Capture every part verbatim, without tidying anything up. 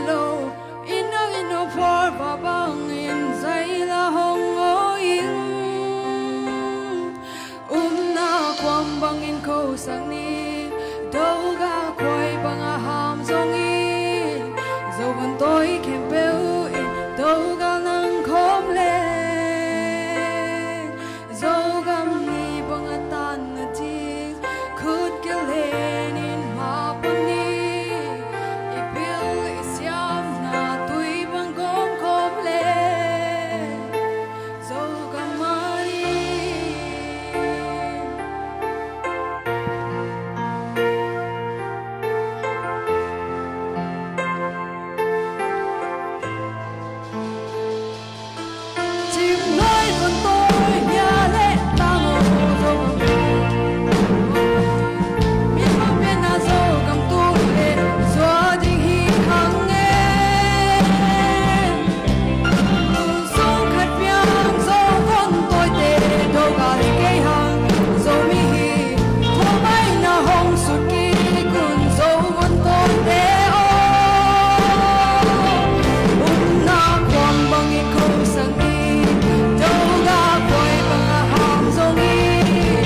lo, in a in a phual va bangin zaila hong aw in. Umna kuam bangin khosak ni, Dogal khuai bang a ham zongin, Zovun tawi khempeuh in Dogal nang khawm le. Zogam ni bang a tan na ding, khut kelen in mapang ni, i pil i siamna tui bang gawm khawm le. Zogam mani. Cimnuai vun tawi nia le tang aw Zogam. Mi bang pen a Zogam tung le zua ding hi hang e. Sung khat piang Zovun tawite Dogal hi kei hang, Zomi hi thumaina hong sut kik un Zovun tawite aw. Umna kuam bang i khosak ni, Dogal khuai bang a ham zongin,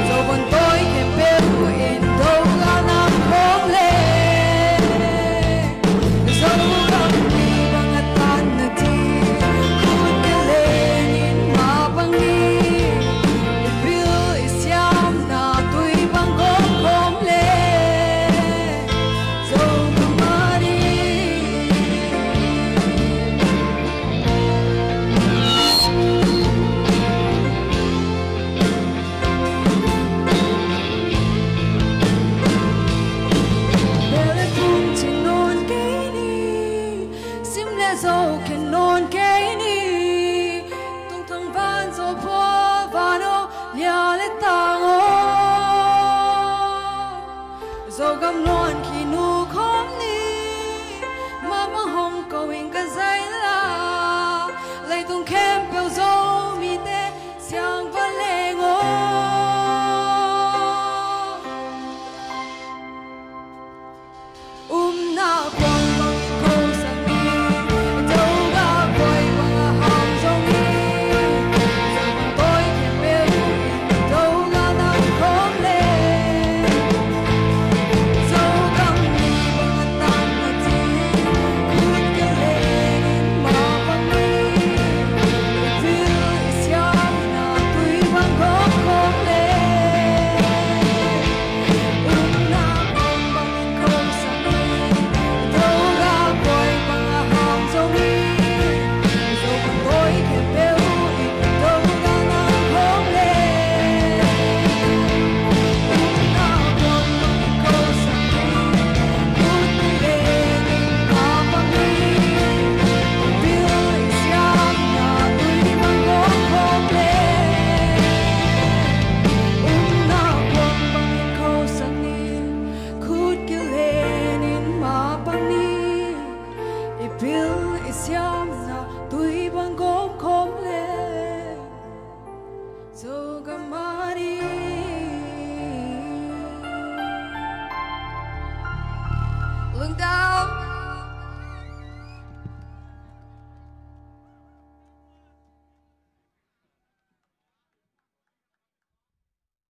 Zovun tawi khempeuh in Dogal nang khawm le. Zogam ni bang a tan na ding, khut kelen in mapang ni, i pil i siamna tui bang gawm khawm le. Zogam mani. Bel le phung cing nawn kei ni, sim le zo khen nawn kei ni, tungthang van zo phual van aw, nia le tang aw. Zogam luan khi nu khawm ni, mapang hong ko in ka zaila, leitung khempeuh zo